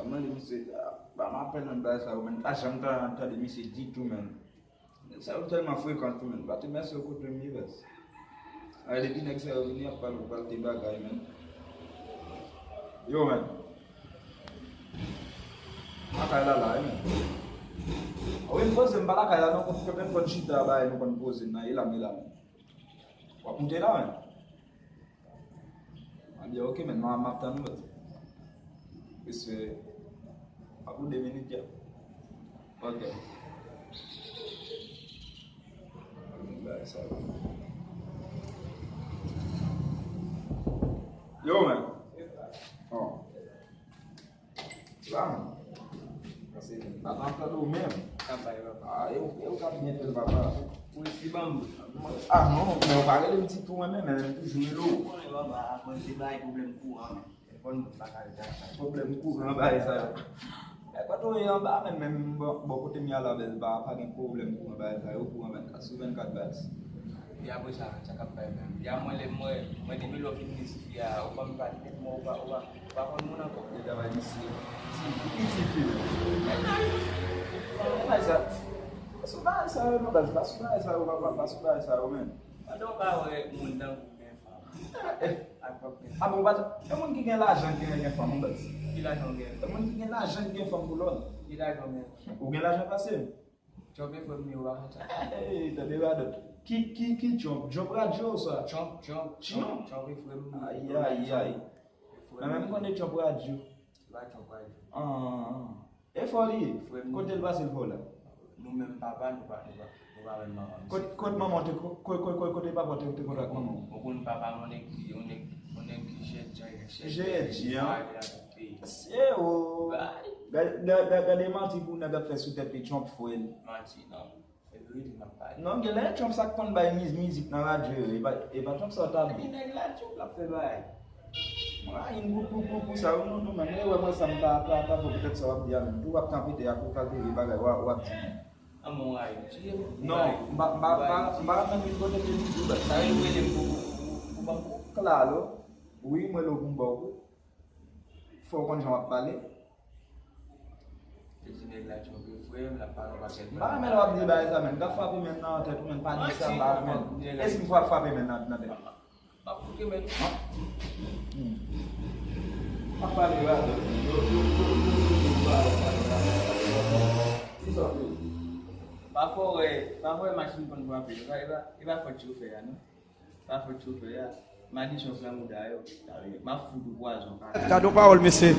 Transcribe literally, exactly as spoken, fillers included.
Mwen di misye, ah, ba m apèl nan bagay sa yo, men m pa janm ta- tande misye ditou, men. Nèg sa yo tèlman frekan tou, men. Batè mèsi yo kote m ye, baz. Ay, depi nèg sa yo vini, y ap pale, pale de bagay, men. Yo, men. Lakay la, la, wi, men. Wi, m poze, m pa lakay la, non, kote m konn chita, bagay, nou konn poze, nan, e la, e la, men. W ap moute la, men. Mwen di, ok, men, mwen, m ap tann ou, baz. Mesye, pa pou de minit, ya. Ok. Bagay sa yo. Yo, men. Oh. La, men. Pase, papa, m tande w menm. Sa bay, papa. Ah, e w, e w k ap byen fè l, papa. Ou resi ban m. Ah, non, men w pa rele m ditou, mwen menm, men m toujou rele w. Ou konnen, papa, mwen se bay pwoblèm kouran, men. Telefòn mwen pa ka rete a chaj. Pwoblèm kouran, bagay sa yo. E kote w ye anba, men, men, bò, bò kote m ye a la, bèl, pa, pa gen pwoblèm kouran, bagay sa yo, kouran vennkat sou vennkat, baz. Epi apre sa, sa k ap bay menm. Ya mwen lè mwen, mwen depi lè w fin gen ti fi a, ou pa m pale, ou pa, ou pa, ou pa konn moun ankò. Li travay misye. Ti, li piti fi menm. Bagay sa. Pa sou bagay sa yo, non, baz. Pa sou bagay sa yo, pa, pa, pa sou bagay sa yo, menm. Pandan w pa wè moun tankou gen fanm. Ak pòp gen. Ah bon, baz. E moun ki gen lajan ki gen fanm, baz. Ki lajan w gen? E moun ki gen lajan ki gen fanm pou lòt. Ki lajan w gen? Ou gen lajan pase m. Trump e frè m li, ou pa konn sa. Ey, tande radòt. Ki, ki, ki Trump? Trump radyo sa? Trump, Trump, Trump, Trump e frè m li. Ay, ay, ay. Mwen menm m konnen Trump radyo. Se pa Trump radyo. Ah, ah, ah. E fò li ye? Frè m. Kote l pase l fò la? Nou menm papa, nou pa, nou pa, nou pa menm manman. Kot, kot manman te, ko-, ko-, ko-, ko-, kote papa te, te konn ak manman? Ou konn papa m, yon nèg ki, yon nèg, yon nèg ki jèt jan, jèt jan. Jèt jan. Se o. Gade, gade, gade manti pou nèg ap fè sou tèt li, Trump frè l. Manti, non. Se verite m ap pale. Non, genlè Trump sa k konn bay miz-, mizik nan radyo yo, e pa, e pa Trump sa w ta di. Epi nèg radyo l ap fè bagay. Mwen rayi n pou, pou, pou, pou sa, wi, non, non, men mwen wè mwen sa m pa, pa, pa fè poutèt sa w ap di a menm. Tou w ap tanpite ak ou kalkile bagay w ap, w ap di. An mwen rayi, tiye m. Non, m pa, m pa, m pa, m pa renmen vin kote ke li di w bagay. Sa yo rele m pou, pou, pou, pou ban m kou. Klalo. Wi, mwen rele w pou m ba w kou. Fò w konn jan w ap pale. Yo di nèg la tchonpe frè m, l ap pale yon pakèt bagay. M pa renmen lè w ap di bagay sa, menn. Gad frape menn nan tèt ou, menn, pa di sa, m pa renmen. E si m frape menn nan, nan tèt? M ap fouke menn. Ap pale radòt. Yo, yo, yo, yo, yo, yo, yo, yo, yo, yo, yo, yo. Ki sa w vle? Pafwa w wè, pafwa w wè machin konn frape. E pa, e pa, e pa fòt chofè a, non. Pa fòt chofè a. Madichon fè mouda yo. M ap fout ou pwazon. Gad yon pawòl, mesye.